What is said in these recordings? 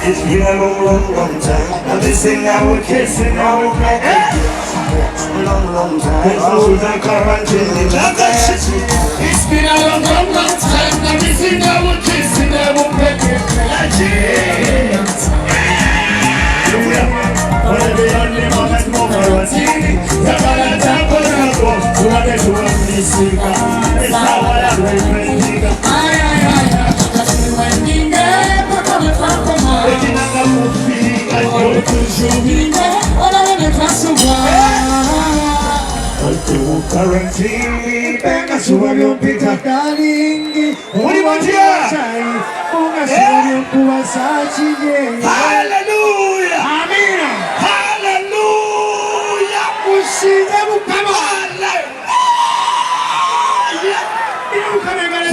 It's been a long, long, long time. I'm missing out, kissing out, long, long time. It's been a long, long, long time. I'm missing out, kissing out, Hallelujah! Amina. Hallelujah! Musinze Mukama. Hallelujah!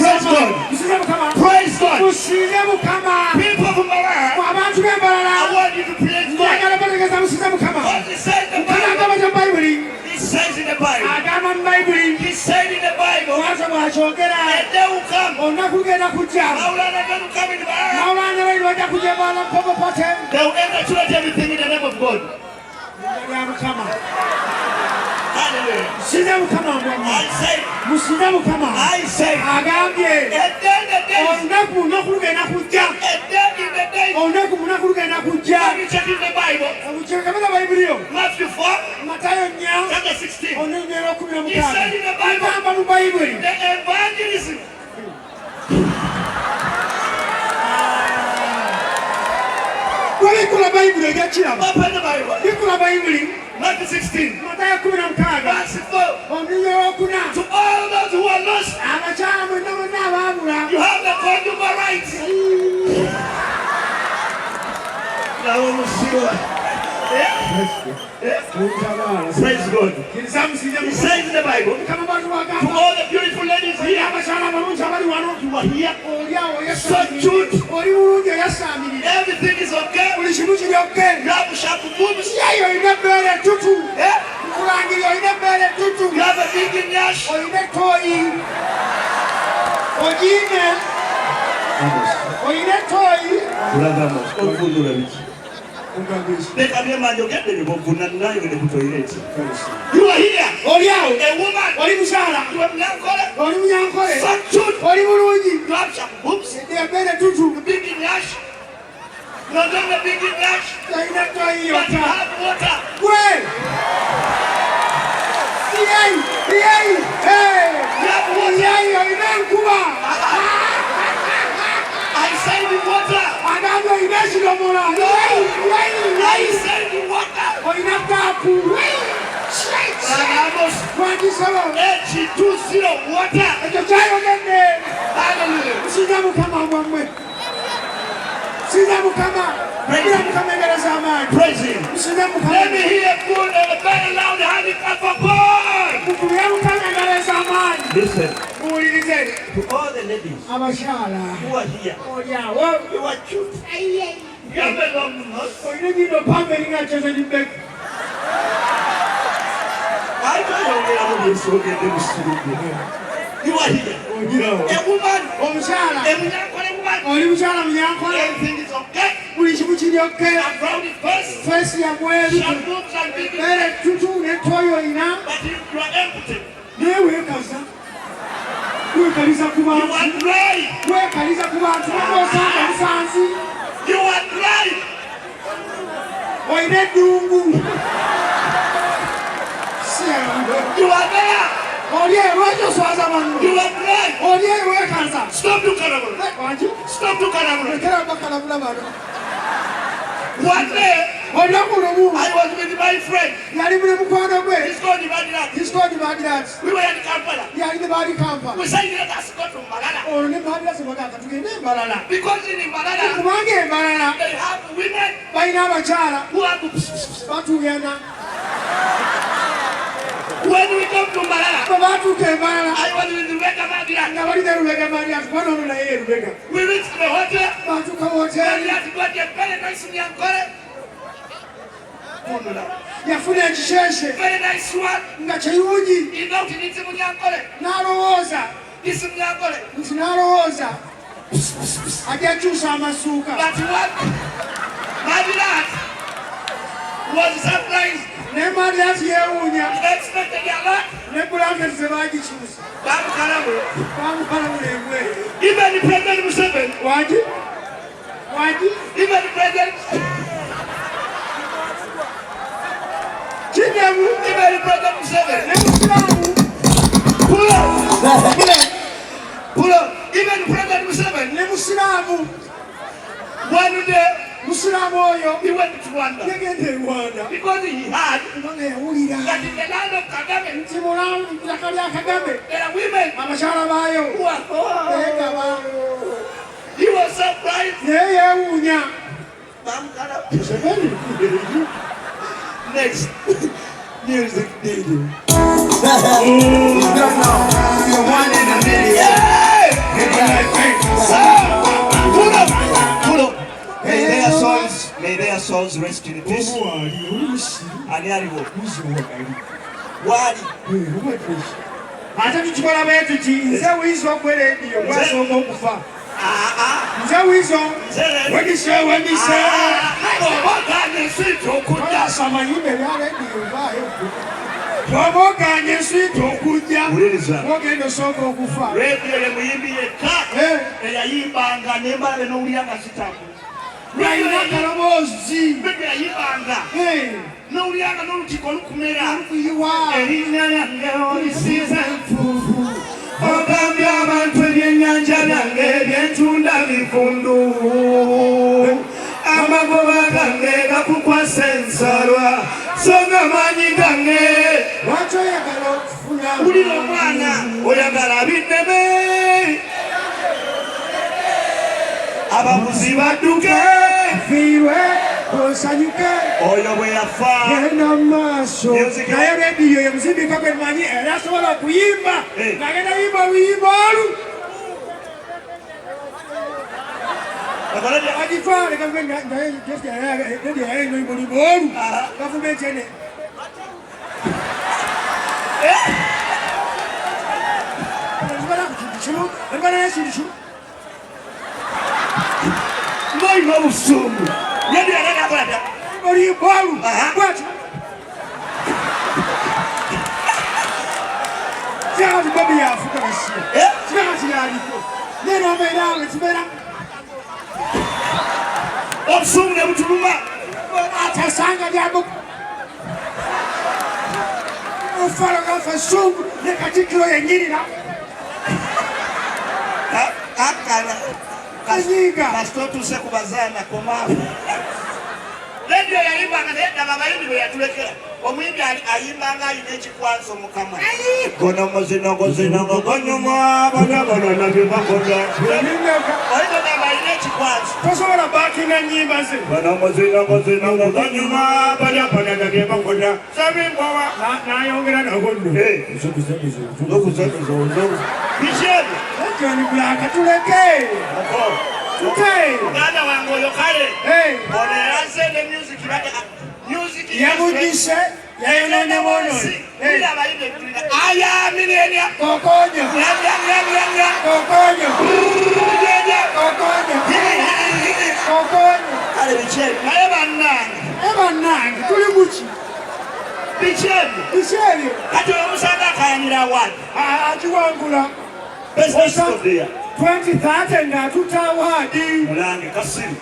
Praise God. Musinze Mukama. Praise God. Musinze Mukama. People of Mbarara, Abantu b'Embarara. I want you to praise God. Njagala bategeeza musinze Mukama. What he said in the Mukama Bible, agamba mu Bayibuli. he says in the Bible, Agamba mu Bayibuli. he said in the Bible, Bw'atyo bw'akyogera. a day will come, Olunaku lugenda kujja. Maulana going to come in Mbarara. Mawulana bali bajja kujja Mbarara Mpogo Party. They will enter everything in the name of God. Lya Mukama. Hallelujah. Musinze Mukama mbwammwe. I say, Musinze Mukama. I say, Agambye. a day in the days, Olunaku lunaku lugenda kujja. a day in the days. Olunaku lunaku lugenda kujja. Have you checked in the Bible? Obukyekebeza Bayibuli yo. Matthew 4, Matayo 4. chapter 16. Olunyiriri lw'ekumi He said in the Bible, Agamba mu Bayibuli. the evangelism. Bw'obikula Bayibuli ojja kiraba. Open the Bible. Bikula Bayibuli. Matthew 16, Matayo 16. verse 4. Olunyiriri lw'okuna. To all those who are lost, Abakyala mwenna mwenna abaabula. you have the conjugal rights. Praise God. Kkiriza musinze He Mukama. says in the Bible, Mukama bw'atyo to bw'agamba. all the beautiful ladies here, Abakyala abalungi abali wano. you are here. Oli awo So oyasaamirira. cute. Oli bulungi oyasaamirira. Everything is okay. Buli kimu kiri okay. You have sharp boobs. Yeeyo olina ebbeere ettutu. Eh? Nkulangira olina ebbeere ettutu. You have a big nyash. Olina ettooyi. Ogiine. Olina ettooyi. Leka byemanja ogende nebokuna nayo ne ku toilet. You are here. Oli awo. A woman. Oli mukyala. You are Mnyankole. Oli munyankole. So cute. Oli bulungi. You have sharp boobs. Ebbeere ettutu. Big nyash. Not only big nyash, Olina ettooyi but you yokka. have water. Gwe. Yeeyi. Yeeyi. Hey. You have water. Yeeyi olina enkuba. I said the water. Agambye olina ekidomola. Yeeyi. Yeeyi. I Yeeyi. said the water. Olina taapu. Amos Lwakisolo. H20 water. Ekyo kyayogedde. Hallelujah. Musinze Mukama bwammwe. Musinze Mukama. Kubira Mukama engalo z'amaanyi. Praise him. Musinze Mukama. Let me hear good and a very loud hand clap for God. Mukubire Mukama engalo ez'amaanyi. Listen Muwulirize. to all the ladies Abakyala. who are here. Oli awo. You are cute. You have a long nose. Olina ennyindo mpanvu eringa Chosen Becky. I don't know You are here. A woman. Omukyala. A Munyankole woman. Oli mukyala munyankole. Everything is okay. Buli kimu kiri okay. I'm proud of first. Face ya mweru. Sharp boobs and big. Bbeere ttutu n'ettooyi olina. But you are empty. Naye weekaza. Weekaliza ku You bantu. are dry. Weekaliza ku bantu. Osanga busanzi. You are dry. Olina eddungu. Si yangu. You are there. Oli eyo lwaki oswaza banno? You are dry. Oli eyo weekaza. Stop to karabula. Wangi? Stop to karabula. Lekera bakalabula bano. One day, Olunaku lumu I was with my friend. Yali mune mukwano gwe. He's called Madilat. He's called Madilat. We were in Kampala. Yali ne baali Kampala. We said, let us go to Mbarara. Olwo ne Madilat bagamba tugende e Mbarara. Because in Mbarara, Kubanga e Mbarara they have women balina abakyala who are batuuyana. When we come to Mbarara, Bwe baatuuka e Mbarara I was with Rebecca Madilat. nga bali ne Lubega Madilat kubanga ono naye ye Lubega. We reached the hotel. Baatuuka woteeri. Madilat got a very nice Nyankole. Kunula. Yafuna ekisheshe Very nice one. nga kiyungi. He thought he needs Munyankole. N'alowooza This Munyankole. nti n'alowooza ajja kyusa amasuuka. But what Madilat was surprised. Ne Madilat yeewuunya. He expected a lot. Ne bulanketi tebaagikyusa. Bamukalabula. Bamukalabula engwe. Even President Museveni. Wangi? Wangi? Even President Kiddemu. Even President Museveni. Ne Musiraamu. Pull up. Pull up. Pull up. Even President Museveni. Ne Musiraamu. One day Musiraamu oyo he went to Rwanda. Yagenda e Rwanda. Because he had Kubanga yawulira that in the land of Kagame nti mu ttaka lya Kagame there are women abakyala baayo who are beegaba. He was surprised. Naye yeewuunya. Museveni. Next. Music DJ. You're one in a million. Pull up. Pull up. May their souls, may their souls rest in peace. Ani aliwo? Wali. Ate tukikola bwe tuti nze wiizo gwe rediyo gwasooka okufa. Nze wiizo wemise wemise. Oba ensi okujja. Oyasama yimba ebya rediyo vaayo. Bw'oba ogaanye ensi okujja Wuliriza. ogenda osooka okufa. Radio ye muyimbi yekka Eh. eyayimbanga nembalabe n'owulira nga zitambula. Yalina akaloboozi. Radio yayimbanga Eh, n'owulira nga n'olutiko lukumera. Lukuyiwa. Erinnya lyange olisiiza enfuufu ogambye abantu ebyennyanja byange byentunda bifundu amagoba gange gakukwasa ensalwa so nga maanyi gange Lwaki oyagala okufuna? Wulira omwana oyagala binneme abavuzi badduke Fiirwe osanyuke. Oyo bwe yafa Genda mu maaso. Music. Naye rediyo ye muzimbika gwe mmanyi era asobola okuyimba. Eh. Ng'agenda yimba oluyimba olu. Agitwale gavumenti rediyo yayimba oluyimba olu. Gavumenti ene. Tubala ku kintu kimu, tubala n'ekintu kimu. Ng'olina obusungu Radio yali akola dda. Oluyimba olu. Bw'atyo. Kiraba nti Bobi yafuga basiya. Eh? Kiraba nti yaliko. Naye n'obeera awo ne kibeera obusungu ne butuluma. Atasanga lyamu. Ofalo gafa sungu ne Katikkiro yennyini na. Akala. Anyiga. Kasita otuuse ku bazaana komaawo. Radio yayimbanga naye ddala abayimbi bwe yatulekera omuyimbi ayimbanga alina ekikwanso mu kamwa. Gono muzino guzino gonyuma bana bana na bye bakola. Oyinza ogamba alina ekikwanso. Tosobola baakinga nnyimba ze. Gono muzino guzino gonyuma bana bana na bye bakola. Sabimbowa. N'ayongera nagwo nno. Eh. Biki ebyo? John Blaq tuleke. Tute. Muganda wange oyo kale. Hey. Ono yazze ne music baga music Yamugise yayonoonye bwonoonyi. Wulira abayimbi ebitulira. Aya millennium. Kokonyo. Nya nya nya nya nya. Kokonyo. Nya nya. Kokonyo. Kokonyo. Kale biki ebyo? Naye bannange. Naye bannange tuli muki? Biki ebyo? Biki ebyo? Kati oyo omusanga akayanira award. Agiwangula. Best of the year. 2030 ng'atuta award. Mulange kasiru.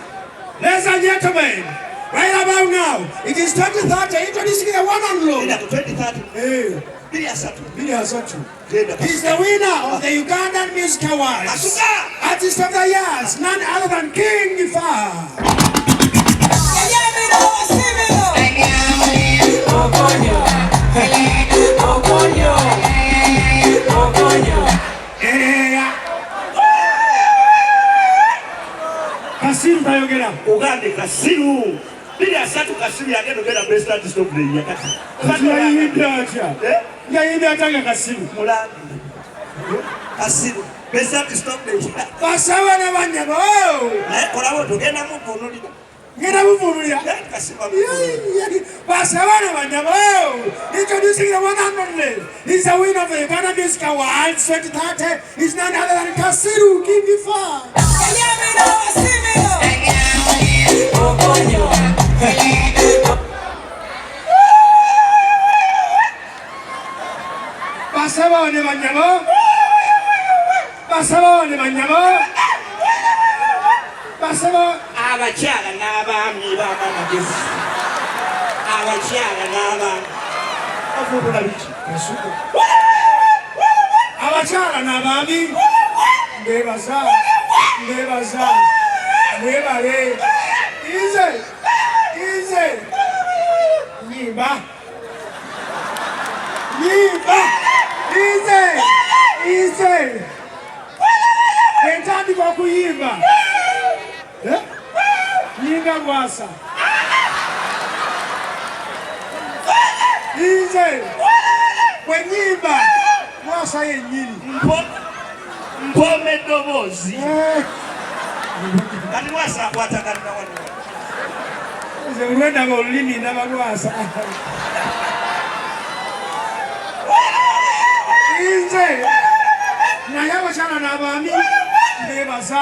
Ladies and gentlemen, right about now, it is 2030, introducing the one and Genda only. ku 2030. Hey, 2030. 2030. Genda He's the winner of the Ugandan Music Awards. Kasuka. Artist of the Years, none other than King Fahad. Yeah, yeah, Kasiru 2030 Kasiru yagenda obeera best artist of the year kati. Yayimbye atya? Eh? Yayimbye atya nga Kasiru? Mulambi. Kasiru best artist of the year. Basawo ne banyabo. Naye kolawo tugenda muvunulira. Ngenda muvunulira. Basawo ne banyabo. Introducing the one and only. He's the winner of the Uganda Music Awards 2030. He's none other than Kasiru. Give me five. Basaba ne banyabo. Basaba ne banyabo. Basaba abakyala n'abaami b'amagezi. Abakyala n'abaami. Ovunula biki? Abakyala n'abaami mbebaza mbebaza mwebale nze nze nyimba nyimba nze nze entandika okuyimba nyinga lwasa nze bwe nyimba lwasa yennyini Mpoma eddoboozi. Kati lwasa akwatagana wano. Nze lwendaba olulimi ndaba lwasa. Nze naye abakyala n'abaami mbebaza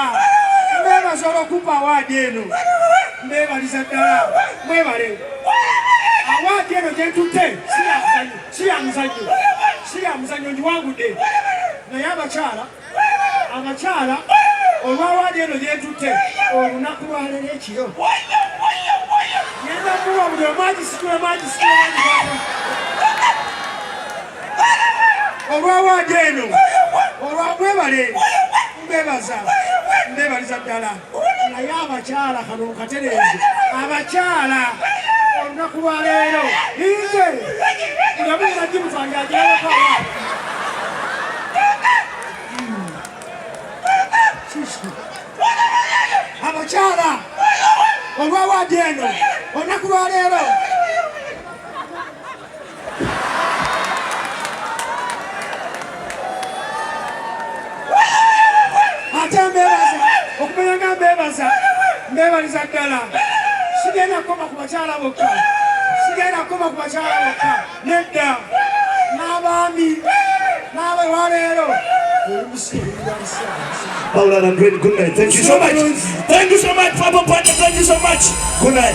mbebaza olw'okumpa awaadi eno mbebaliza ddala mwebale awaadi eno gye ntutte si ya muzannyo si ya muzannyo ngiwangudde naye abakyala abakyala olw'awaadi eno gye ntutte olunaku lwaleero ekiro ngenda kuwa buli omu agisitulemu agisitulemu olw'awaadi eno olwamwebale mbebaza mbebaliza ddala naye abakyala kano mukatereeze abakyala olunaku lwaleero nze nga gimutwange agirabako abakyala olw'awaadi eno olunaku lwaleero ate mbebaza okumanya nga mbebaza mbebaliza ddala sigenda kukoma ku bakyala bokka sigenda kukoma ku bakyala bokka nedda n'abaami n'abalwaleero Paula and Green, good night. Thank you so much. Thank you so much, Papa Pata. Thank you so much. Good night.